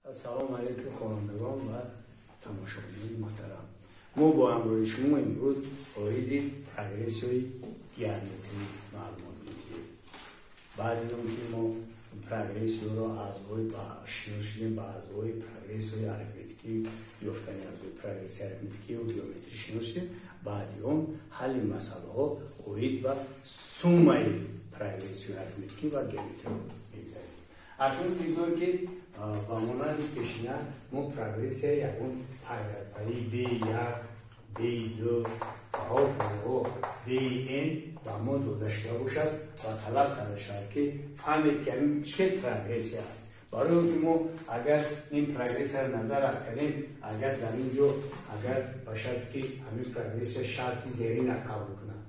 Ассалому алайкум, хонандагон ва тамошобинони муҳтарам. Мо бо ҳамроҳи шумо имрӯз оиди прогрессияи геометрӣ маълумот медиҳем. Баъди он ки мо прогрессияро аъзои шинос шудем, ба аъзои прогрессияи арифметикӣ, ёфтани аъзои прогрессияи арифметикию геометрӣ шинос шудем, баъди он ҳалли масъалаҳо оид ба суммаи прогрессияи арифметикӣ ва геометриро мегузарем. Акнун бигзор, ки ба монанди пешина мо прогрессияи ягон пайдарпайи b1, b2 ва ҳо bn ба мо дода шуда бошад ва талаб карда шавад, ки фаҳмед, ки ҳамин чӣ хел прогрессия аст. Барои он ки мо агар ин прогрессияро назар афканем, агар дар ин ҷо, агар ба шарте ки ҳамин прогрессия шарти зерина қабул кунад,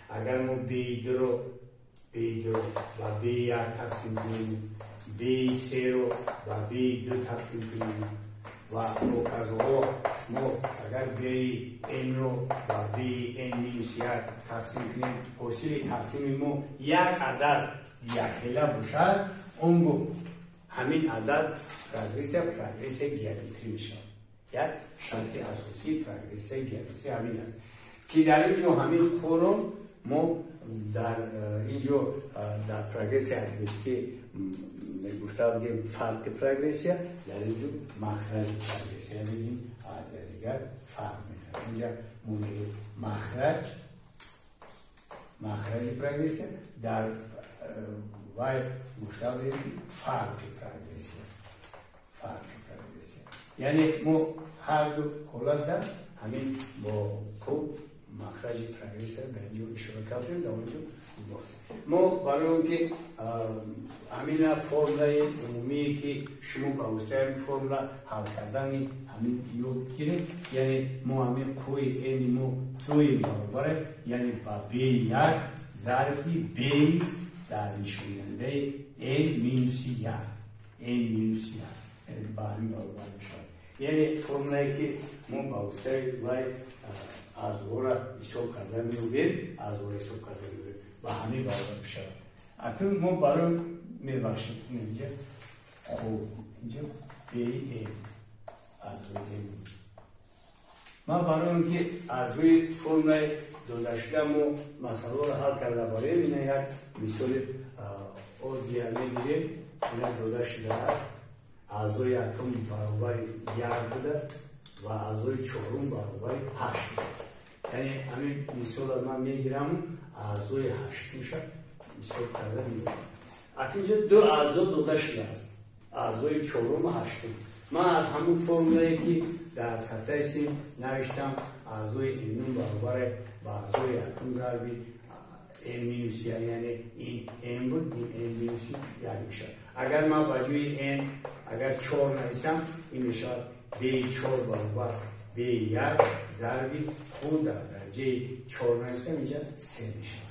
агар мо b2-ро ба b1 тақсим кунем, b3-ро ба b2 тақсим кунем ва ҳоказоҳо, мо агар bn-ро ба bn минус 1 тақсим кунем, ҳосили тақсими мо як адад якхела бошад, он гоҳ ҳамин адад прогрессия прогрессияи геометрӣ мешавад. Як шарти асосии прогрессияи геометрӣ ҳамин аст, ки дар ин ҷо ҳамин қуро мо дар ин ҷо дар прогрессияи арифметикӣ гуфта будем фарқи прогрессия, дар ин ҷо махраҷи прогрессия мегӯем, аз дигар фарқ мекунад. Инҷа мо мегӯем махраҷи прогрессия, дар вай гуфта будем фарқи прогрессия. Фарқи прогрессия, яъне мо ҳарду ҳолатда ҳамин бо хуб махраҷи прогрессия дар ин ҷо ишора кардем, дар он ҷо мо барои он ки ҳамина формулаи умумие, ки шумо ба воситаи ҳамин формула ҳал кардани ҳамин ёд гиред, яъне мо ҳамин қӯи n мо дуи баробаре, яъне ба b1 зарби b дар нишондиҳандаи n минуси 1, n минуси 1 ба ҳамин баробар мешавад. Яъне формулае, ки мо ба воситаи вай аъзоро ҳисоб карда меёбем, аъзоро ҳисоб карда меёбем, ба ҳамин баробар мешавад. Акнун мо барои, мебахшед, инҷа хуб, инҷа bn аъзои n. Ман барои он ки аз рӯи формулаи додашуда мо масъаларо ҳал карда бароем, ина як мисоли оддия мегирем. Ина дода шудааст: аъзои якум баробари 1 будааст ва аъзои чорум баробари 8 будааст. Яъне ҳамин мисолро ман мегирам, аъзои ҳаштумша мисол карда меёбам. Акнун инҷа ду аъзо дода шудааст, аъзои чорум ва ҳаштум. Ман аз ҳамун формулае, ки дар тахтаи синф навиштам, аъзои энум баробаре ба аъзои якум зарби n минус 1, яъне ин n буд, ин n минуси 1 мешавад. Агар ман ба ҷои n агар чор нависам, ин мешавад b4 баробар b1 зарби q дар дараҷаи чор нависам, инҷа се мешавад.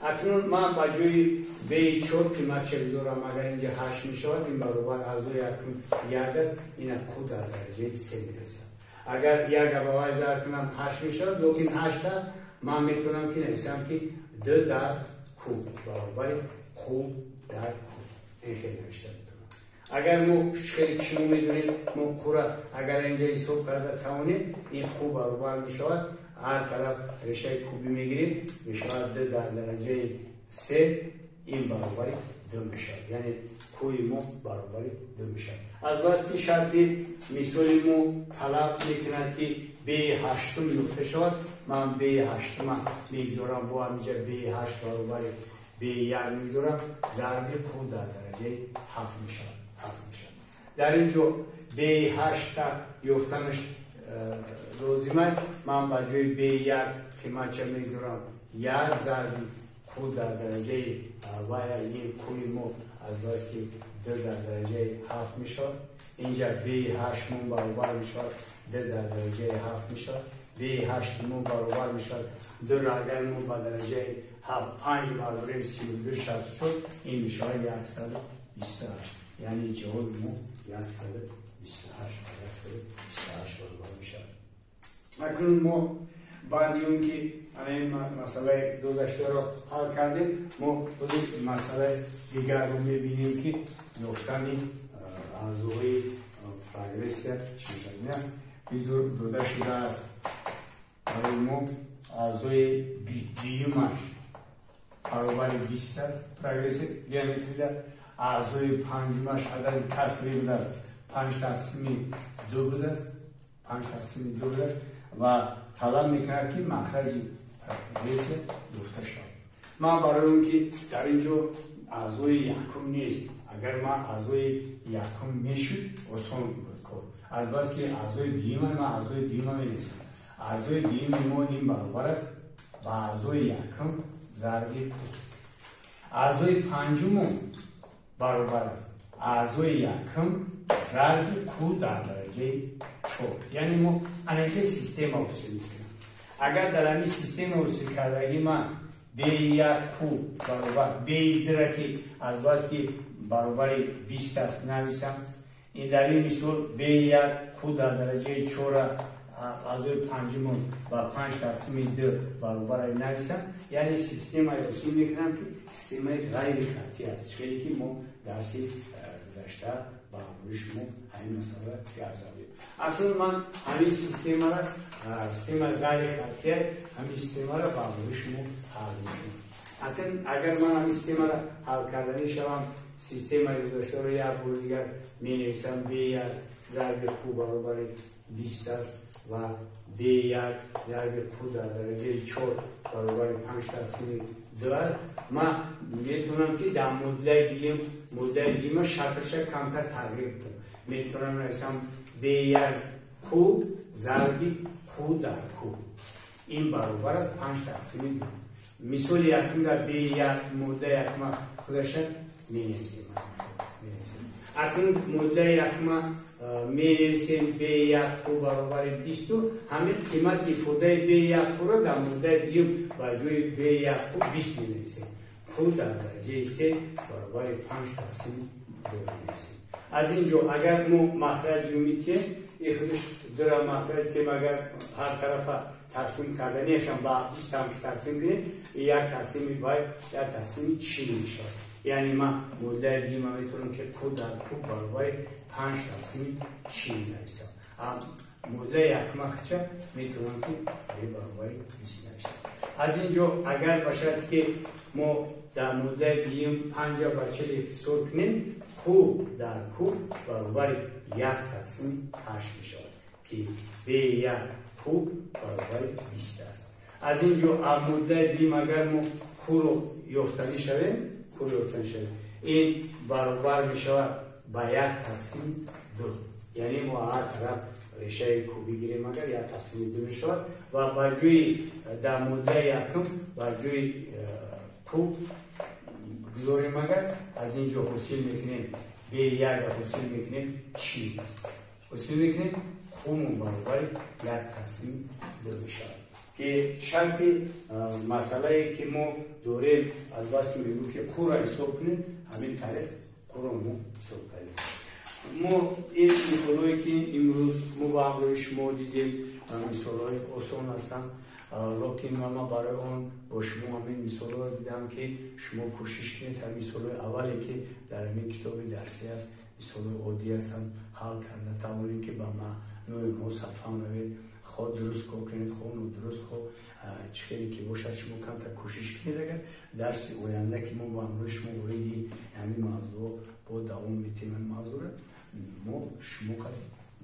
Акнун ман ба ҷои b4 қиматча гузорам, агар инҷа ҳашт мешавад, ин баробар аъзои якум як аст, ина q дар дараҷаи се менависам. Агар як ба вай зарб кунам, ҳашт мешавад, лекин ҳашта ман метавонам ки нависам, ки д дар q баробари q дар q, ин хел навишта метавонам. Агар мо хеле ки шумо медонед, мо қура агар инҷа ҳисоб карда тавонем, ин q баробар мешавад, ҳар тараф решаи кубӣ мегирем, мешавад д дар дараҷаи се, ин баробари ду мешавад, яъне қӯи мо баробари ду мешавад. Аз бас ки шарти мисоли мо талаб мекунад, ки б ҳаштум ёфта шавад, ман б ҳаштума мегузорам, бо ҳаминҷа б ҳашт баробари б як мегузорам, зарби q дар дараҷаи ҳафт мешавад, ҳафт мешавад. Дар ин ҷо б ҳашта ёфтанаш лозима. Ман ба ҷои б як қиматча мегузорам, як зарби q дар дараҷаи вая, ин қӯи мо аз бас ки д дар дараҷаи ҳафт мешавад, инҷа б ҳашт мо баробар мешавад, д дар дараҷаи ҳафт мешавад. Б ҳашти мо баробар мешавад, дуро агар мо ба дараҷаи ҳафт панҷ бардорем, 32, 64, ин мешавад 128. Яъне ҷавоби мо 128 ба 128 баробар мешавад. Акнун мо баъди он ки ин масъалаи гузаштаро ҳал кардем, мо масъалаи дигарро мебинем, ки ёфтани аъзои Прогрессия чӣ мешавад? Бизур дода шудааст барои мо аъзои дуюмаш баробари 20 аст прогрессия геометрия, аъзои панҷумаш адади касрӣ будааст, 5 тақсими 2 будааст, 5 тақсими 2 будааст ва талаб мекунад, ки махраҷи прогрессия ёфта шавад. Ман барои он ки дар ин ҷо аъзои якум нест, агар ман аъзои якум мешуд, осон буд кор. Азбаски аъзои дуюма, ман аъзои дуюма менависам. Аъзои дуюми мо ин баробар аст ба аъзои якум зарби ку. Аъзои панҷуму баробар аст аъзои якум зарби ку дар дараҷаи чор. Яъне мо анакел система ҳосил мекунем. Агар дар ҳамин система ҳосил кардагӣ ман б1 ку баробар б2-ра, ки азбаски баробари 20 аст, нависам, ин дар ин мисол б1 ку дар дараҷаи чора аъзои панҷумон ба 5 тақсими 2 баробар нависам, яъне системаи ҳосил мекунам, ки системаи ғайрихаттӣ аст. Хеле ки мо дарси гузашта ба ҳамроҳи шумо ҳамин масъала гап задем. Акнун ман ҳамин системара, системаи ғайрихаттия, ҳамин системаро ба ҳамроҳи шумо ҳал мекунам. Акнун агар ман ҳамин системаро ҳал карданӣ шавам, системаи гузаштаро як бор дигар менависам: б1 зарби ку баробари 20 аст ва б1 зарби ку дар дараҷаи чор баробари 5 тақсими 2 аст. Ман метавонам, ки дар муодилаи дуюма шаклша камтар тағйир бидам. Метавонам нависам б1 ку зарби ку дар ку, ин баробар аст 5 тақсими 2. Мисоли якум дар б1 муодилаи якума худаша менависем. Акнун муодилаи якума менависем: б1 ку баробари 20-у ҳамин қимати ифодаи б1 куро дар муодилаи дуюм ба ҷои б1 ку 20 менависем, ку дар дараҷаи се баробари 5 тақсими 2 менависем. Аз ин ҷо агар мо махраҷ метиҳем, и худаш дура махраҷ тем, агар ҳар тарафа тақсим карданиашам ба 20 ҳам ки тақсим кунем, як тақсими бай як тақсими 40 мешавад. Яъне ман муодилаи дуюма метавонам, ки ку дар ку баробари 5 тақсими 40 нависам. Муодилаи якума хича метавонам, ки б баробари 20 нависам. Аз ин ҷо агар ба шарте ки мо дар муодилаи дуюм панҷа ба 40 ихтисор кунем, ку дар ку баробари як тақсими 8 мешавад, ки б1 ку баробари 20 аст. Аз ин ҷо муодилаи дуюм агар мо куро ёфтанӣ шавем, куро ёфтанӣ шавем, ин баробар мешавад ба як тақсими 2. Яъне мо ҳар тараф решаи кубӣ гирем, агар як тақсими 2 мешавад ва ба ҷои дар муодилаи якум ба ҷои ку гузорем, агар аз ин ҷо ҳосил мекунем б1 ҳосил мекунем, чӣ ҳосил мекунем? Куму баробари як тақсими 2 мешавад, ки шарти масъалае ки мо дорем, аз баски мегӯ, ки кура ҳисоб кунем, ҳамин тариқ куро мо ҳисоб кардем. Мо ин мисолҳое ки имрӯз мо ба ҳамроҳи шумо дидем, мисолҳои осон ҳастанд, лекин ман барои он бо шумо ҳамин мисолҳоро дидам, ки шумо кӯшиш кунед ҳамин мисолҳои аввале, ки дар ҳамин китоби дарсӣ аст, мисолҳои оддӣ ҳастанд, ҳал карда тавонем, ки ба маънои онҳо сарфаҳм равед. Хо дуруст кор кунед, хо нодуруст, хо чӣ хеле ки бошад, шумо камтар кӯшиш кунед. Агар дарси оянда, ки мо ба ҳамроҳи шумо оиди ҳамин мавзӯъ бо давом метем, ҳамин мавзӯъро мо шумо қад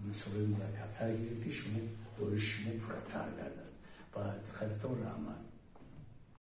мисолҳои мураккабтар гирем, ки шумо дориши шумо пурратар.